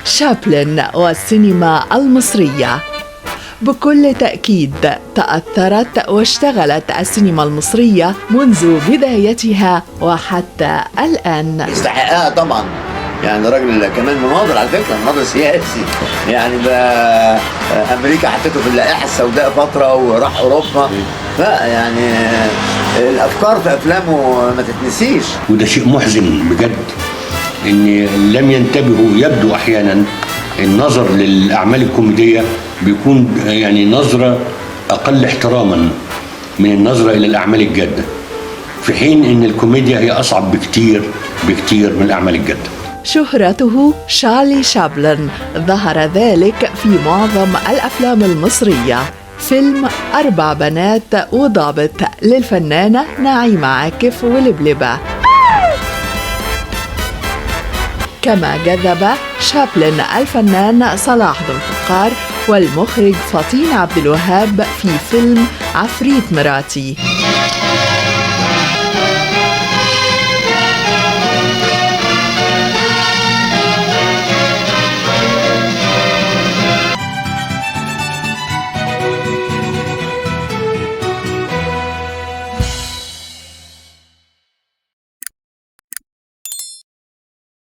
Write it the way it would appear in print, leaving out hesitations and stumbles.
شابلن والسينما المصرية. بكل تأكيد تأثرت واشتغلت السينما المصرية منذ بدايتها وحتى الآن. يستحقها طبعا، يعني راجل كمان مناضل على فكرة، مناضل سياسي، يعني ده امريكا حطته في اللائحة السوداء فترة وراح اوروبا، لا يعني الافكار في افلامه ما تتنسيش. وده شيء محزن بجد ان لم ينتبهوا، يبدو احيانا النظر للاعمال الكوميدية بيكون يعني نظره اقل احتراما من النظرة الى الاعمال الجادة، في حين ان الكوميديا هي اصعب بكتير بكتير من الاعمال الجادة. شهرته شارلي شابلن ظهر ذلك في معظم الأفلام المصرية. فيلم 4 بنات وضابط للفنانة نعيمة عاكف ولبلبة. كما جذب شابلن الفنان صلاح ذو الفقار والمخرج فطين عبد الوهاب في فيلم عفريت مراتي.